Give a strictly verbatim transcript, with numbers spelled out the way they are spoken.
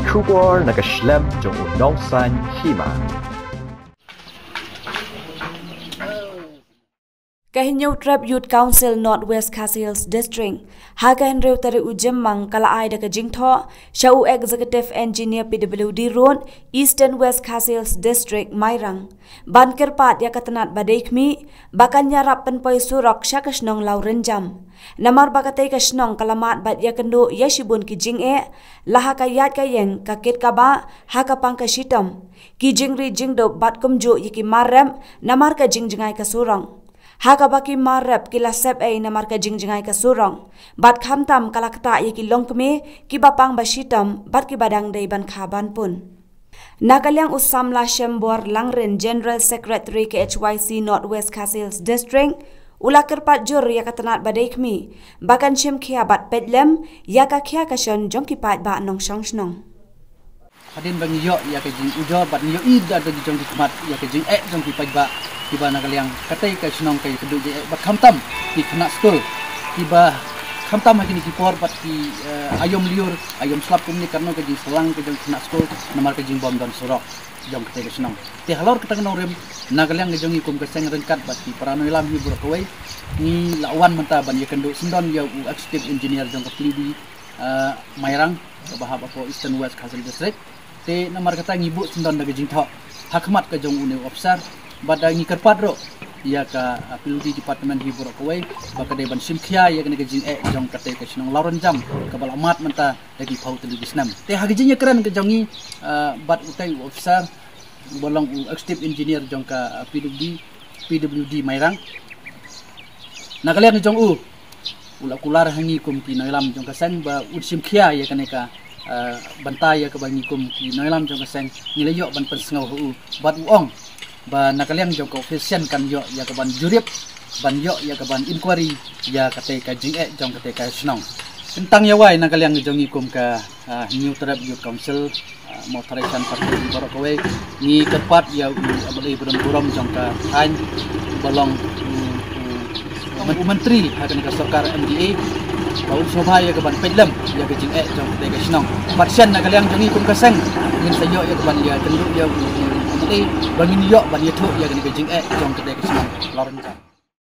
Khubor na ka shlem jong u nongsan hima. Ka Hynñiewtrep Youth Council North West Khasi Hills District ha ka hynriew tarik u Jymmang ka la ai da ka jingthoh sha u Executive Engineer P W D Road, Eastern West Khasi Hills District, Mairang, ban kyrpad ïa ka tnat ba dei khmih ba kan ïarap pynpoi surok sha ka shnong Lawrynjam. Namar ba katei ka shnong ka la mad bad ïakynduh ïa shibun ki jingeh, la ha ka ïaid ka ïeng, ka kit ka bah, ha ka pang ka shitom, ki jingri jingdup bad kumjuh ïa ki mar rep namar ka jingjngai ka surok. Ha kaba ki mar rep ki la sep ei namar ka jingjngai ka surok, bad khamtam ka la ktah ïa ki longkmie kiba pang ba shitom bad kiba dang dei ban kha ban pun. Na ka liang u samla Shembor Langrin, General Secretary K H Y C North West Khasi Hills District, u la kyrpad jur ïa ka tnat ba dei khmih ba kan shim khia bad peit lem ïa ka khia ka shon jong ki paidbah nongshong shnong. Hadien ba ngi ïoh ïa ka jingujor bad ngi ïohi da ka jong ki khmat ïa ka jingeh jong ki paidbah kiba na ka liang katei ka shnong ka ïakynduh jingeh bad khamtam ki khynnah skul kiba khamtam ha kine ki por bad ki, eh, aïom lyiur aïom slap kumne katno ka jingsahlang ka jong ki khynnah skul namar ka jingbym don surok jong katei ka shnong. Te halor kata ka nongrim, na ka liang ka jong ngi kum ka seng ryngkat bad ki para nongïalam hi baroh kawei, ngi la wan mynta ban ïakynduh syndon ïa u Executive Engineer jong ka P W D, eh, Mairang, kaba hap hapoh Eastern West Khasi Hills District. Te namar kata ngi buh syndon da ka jingthoh ha khmat ka jong une u officer, bad da ngi kyrpad ruh ïa ka, ah, P W D department hi baroh kawei ba ka dei ban shim khia ïa kane ka jingeh jong katei ka shnong Lawrynjam kaba la mad mynta da ki phew tylli ki snem. Te ha ka jingïakren ka jong ngi, ah, bad utei u officer uba long u Executive Engineer jong ka, ah, P W D, P W D Mairang, na ka liang jong u, u la kular ha ngi kum ki nongïalam jong ka seng ba un shim khia ïa kane ka, eh, bynta ïa kaba ngi kum ki nongïalam jong ka seng ngi la ïoh ban pynsngew ha u, bad u ong ba na ka liang jong ka office kan ïoh ïa ka ban jurip, ban ïoh ïa ka ban inquiry ïa katei ka jingeh jong katei ka shnong. Kyntang ïa wai na ka liang jong ngi kum ka, ah, Hynñiewtrep Youth Council, ah, Mawthadraishan Party baroh kawei, ngi kyrpad ïa u M L A ba don burom jong ka thaiñ, ba long u, u, u myntri ha kane ka sorkar M D A, ba un sngewbha ïa ka ban peit lem ïa ka jingeh jong katei ka shnong. Bad shen na ka liang jong ngi kum ka seng, ngin sa ïoh ïa ka ban ïakynduh ïa u, u M L A ba ngin ïoh ban ïathuh ïa kane ka jingeh jong katei ka shnong Lawrynjam.